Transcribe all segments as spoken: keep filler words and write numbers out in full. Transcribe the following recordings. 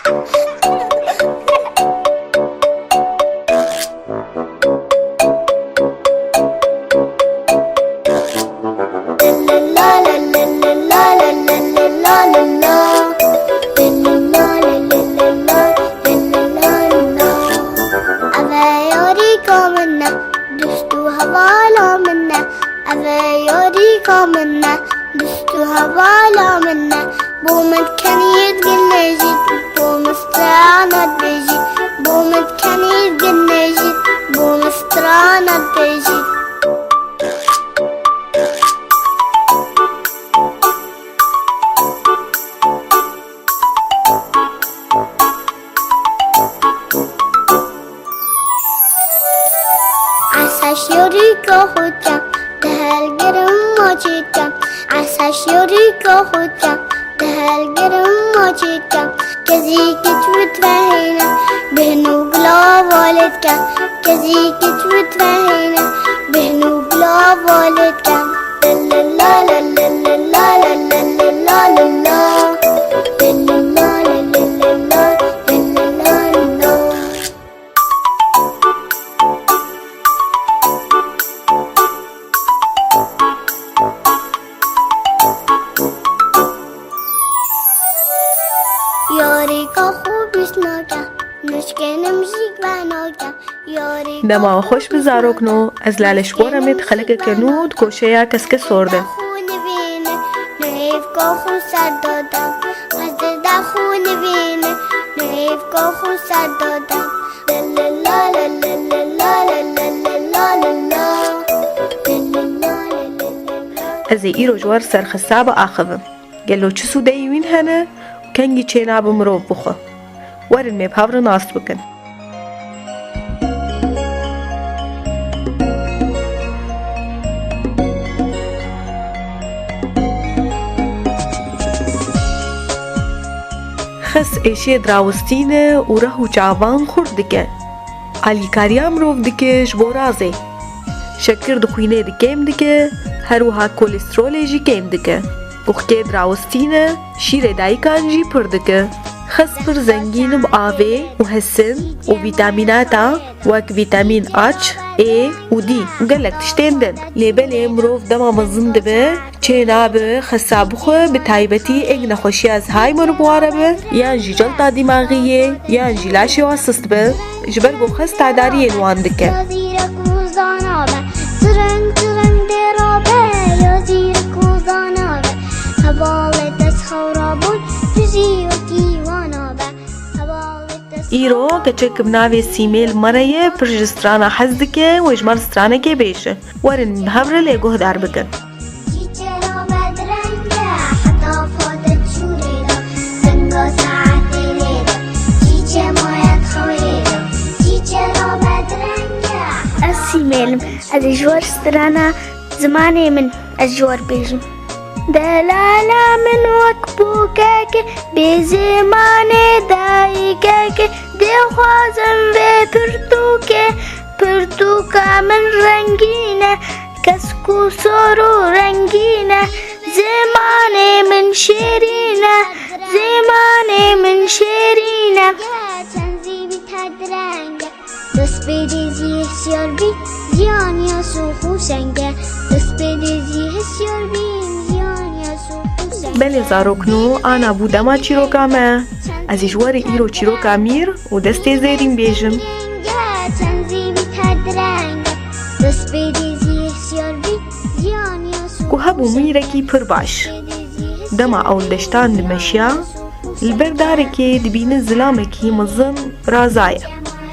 Eve yarîka min e, dost û hevala min e. Eve yarîka min e, dost û hevala min e. Bo min dikenî yê diginejît, bo min strana dibêjît. Bo min dikenî yê diginejît, bo min strana dibêjît. Esa şorîka xwe kem, dihelgirim maçê kem. Esa şorîka xwe kem, dihelgirim maçê kem. Kezî kiç bi tevehêne, bihn û gula valê dikem. Kezî kiç bi tevehêne, bihn û gula valê dikem. La la la la la la la la la la la la. La la la la la la la la la la la la. Yarîka xwe bîst nakem, nişkenim jî gve nakem. Yarîka Dema xwe xweş bi bîst zarokno, nakem, ez Lale ji bo re me di nişkenim jî xelekeke gve nû di nakem. Koşeya Keskesor de. Xwe nivîne, nêvka xwe ser dadem. Ez dida xwe nivîne, nêvka xwe ser dadem. La la la la la la la la la la la la. La la la la la la la. Ez ê îro ji we re ser xisa biaxivim. Gelo çi sûdeyî wîn hene û kengî çênabe mirov bixwe? Werin me bi hev re nas bikin. Xis êşiyê dirawistîne û reh û çavan xurt dike. Alîkariya mirov dike ji bo razê. Şekir di xwînê de kêm dike, her wiha kolesterolê jî kêm dike. Guxkê dirawistîne, şîrê dayikan jî pir dike. Xis pir zengîn bi avê û hisin û vîtamînata wek vîtamîn A, E û D û gelek tiştên din. Lê belê mirov dema mezin dibe, çênabe xisa bixwe, bi taybetî êk nexweşiya Alzheimer bi wa re be, yan jî celta dîmaxî ye, yan jî laşê wa sist be, ji ber ku xis tadariyên wan dike. Ya zîrek û zana be, tiring tiring dê rabe, ya zîrek û zana be, hevalê dest xew rabûn, tu jî wekî wana be, hevalê dest Îro keçek bi navê Sîmêl me re ye, pir ji strana hez dike, wê ji me re stranekê bêje. Werin bi hev re lê guhdar bikin. Çîçe rabe direng e, heta fate çûrê de, denga saetê lê de. Çîçe maye xewê de, çîçe rabe direng e. Ez Sîmêl im, ez ê ji we re strana zimanê min ez ji we re bêjim. Delala min wek bûkeke bê zimanê dayikeke, dê xwazim vê pirtûkê. Pirtûka min rengîn e, kesk û sor û rengîn e. Zimanê min şêrîn e, zimanê min şêrîn e. Çend zî bî te direng e. Destpêdê zî hişyar bî, ziyan ya sox û seng e. Destpêdê zî hişyar bî, ziyan ya sox û seng e. Belê zarokno, ana bû dema çîroka me. Ez ê ji we re îro çîroka mîr û destê zêrîn bêjim. Çend zî bî te direng e. Destpêdê zî hişyar bî, ziyan ya sox û seng e. Ku hebû mîrekî pir baş. Dema ew li deştan dimeşiya, li ber darekê dibîne zilamekî mezin razaye.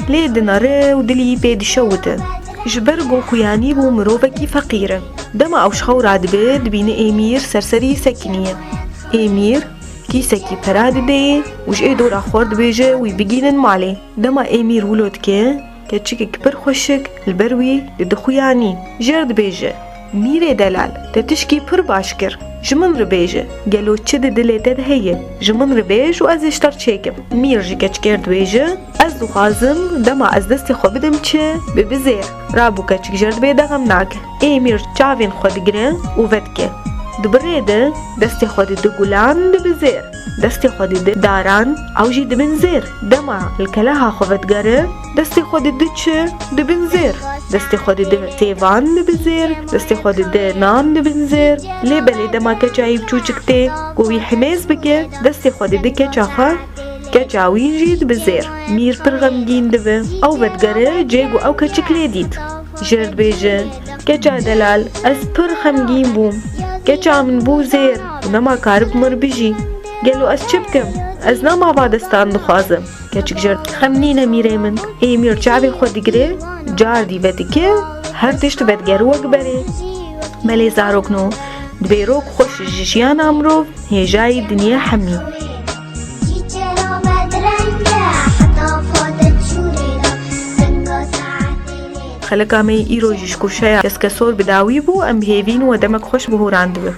Lê dinere û dilî pê dişewite. Ji ber ku xuyanî bû mirovekî feqîr e. Dema ew ji xew radibe, dibîne ê mîr ser serî sekiniye. Ê mîr kîsekî pera dide yê û ji ê dora xwe re dibêje wî bigînin malê. Dema ê mîr wilo dike, keçikek pir xweşik li ber wî dide xuyanî. Jê re dibêje, Mîrê delal, te tişkî pir baş kir. Ji min re bêje, gelo çi di dilê te de heye? Ji min re bêj û ez ê ji te re çêkim. Mîr ji keçikê re dibêje, Ez dixwazim dema ez destê xwe bidim çi, bibe zêr. Rabû keçik jê re dibê de xem nake. Ê mîr çavên xwe digire û vedike. Di birê de destê xwe dide gulan, dibe zêr. Destê xwe dide daran, ew jî dibin zêr. Dema li keleha xwe vedigere, destê xwe dide çi? Dibin zêr. Destê xwe dide sêvan, dibe zêr. Destê xwe dide nan, dibin zêr. Lê belê dema keça wî biçûçik tê ku wî himêz bike, destê xwe dide keça xwe, keça wî jî dibe zêr. Mîr pir xemgîn dibe. Ew vedigere cê ku ew keçik lê dît. Jêr dibêje, keça delal, ez pir xemgîn bûm. Keça min bû zêr û nema karib mir bijî. Gelo ez çi bikim? Ez nema va destan dixwazim. Keçik jêr, xem nîne mîrê min. Ê mîr çavê xwe digire, cardî vedike, her tişt vedigere wek berê. Belê zarokno, dibêrok xweş ji jiyana mirov, hêjayî dinyê hemî. Xeleka me yî îro jî ji ku şeya keskesor bi dawî bû, em bi hêvî ne we demek xweş bi hûran dibin.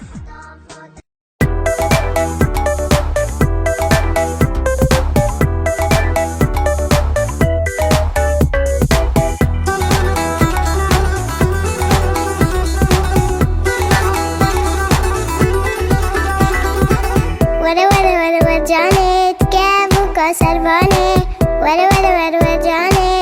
Were were were were canê, kev û ka servanê. Were were were were canê,